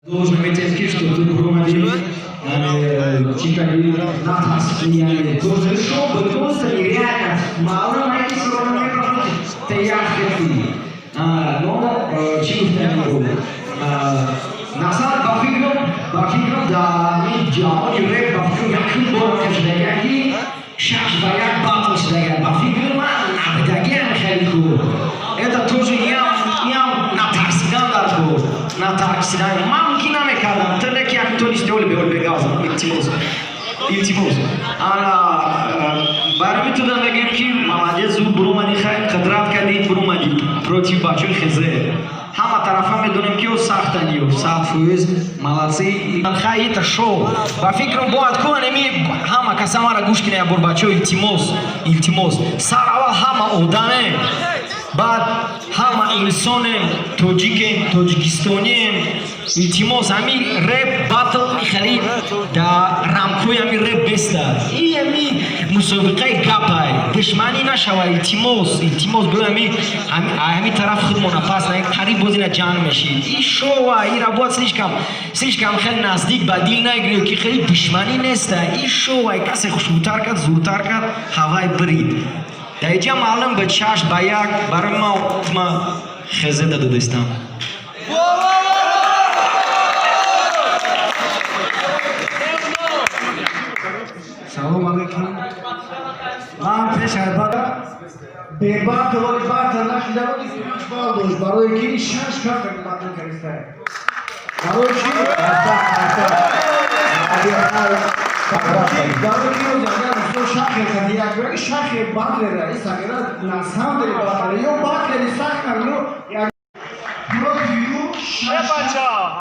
Должен отметить, что ты руководил, чикаги, натарсиди, яъне тоже шоу буд, просто нереально. Маълум ки все равно мепроходит, ты як хети. Но чӣ гуфтани буд? Масалан, ба фикрам, дар ин ҷаҳони реп, ба фикрам, якум бор шудага, ки 6-1 батл шудага. Ба фикри ман, набудагиам хеле хуб. Это тоже иам натарсидан дар кор, натарсидан. Ман мумкин намекардам, тиле ки якум то нисти, оли беол бегазам. Илтимос, илтимос. Ана барои туда мегӯем, ки молодец, зуд буромадӣ, хай, қудрат кардӣ, буромадӣ против бачаҳои хезе. Ҳама тарафа медонем, ки ё сахтани, ё 100% молодцы. Хай, это шоу. Ба фикрам, бояд кунем, ҳама каса мара гӯш кина як бор, бачаҳо, илтимос, илтимос. Сар аввал ҳама одамем, баъд ҳама инсонем, тоҷикем, тоҷикистонием. Илтимос, ҳами реп батл хеле дар рамкои ҳами реп бестад. И ҳами мусобиқаи гапай, душманӣ нашава, илтимос, илтимос. Бо ҳами тараф худмона пас қариб боз ина ҷанг мешид. И шоу ира бояд слишком, слишком хеле наздик ба дил нагирӣ, ки хеле душманӣ неста. И шоу касе хушбутар кард, зудтар кард, ҳавай бирид. Дар инҷа маълум буд, 6-1. Барои ма хезе дадодистам. Салом алейкум. Ман пеш албатта бебатл, оли батл нашида буд, 5 балл дошт, барои ки шаш кас батл кардиста. Барои чи? Барои ки рӯз агар мисол шахе кади як як шахе батлера и сагера, на самом деле батлера ё батлери сахтан, ё як против ю шаш.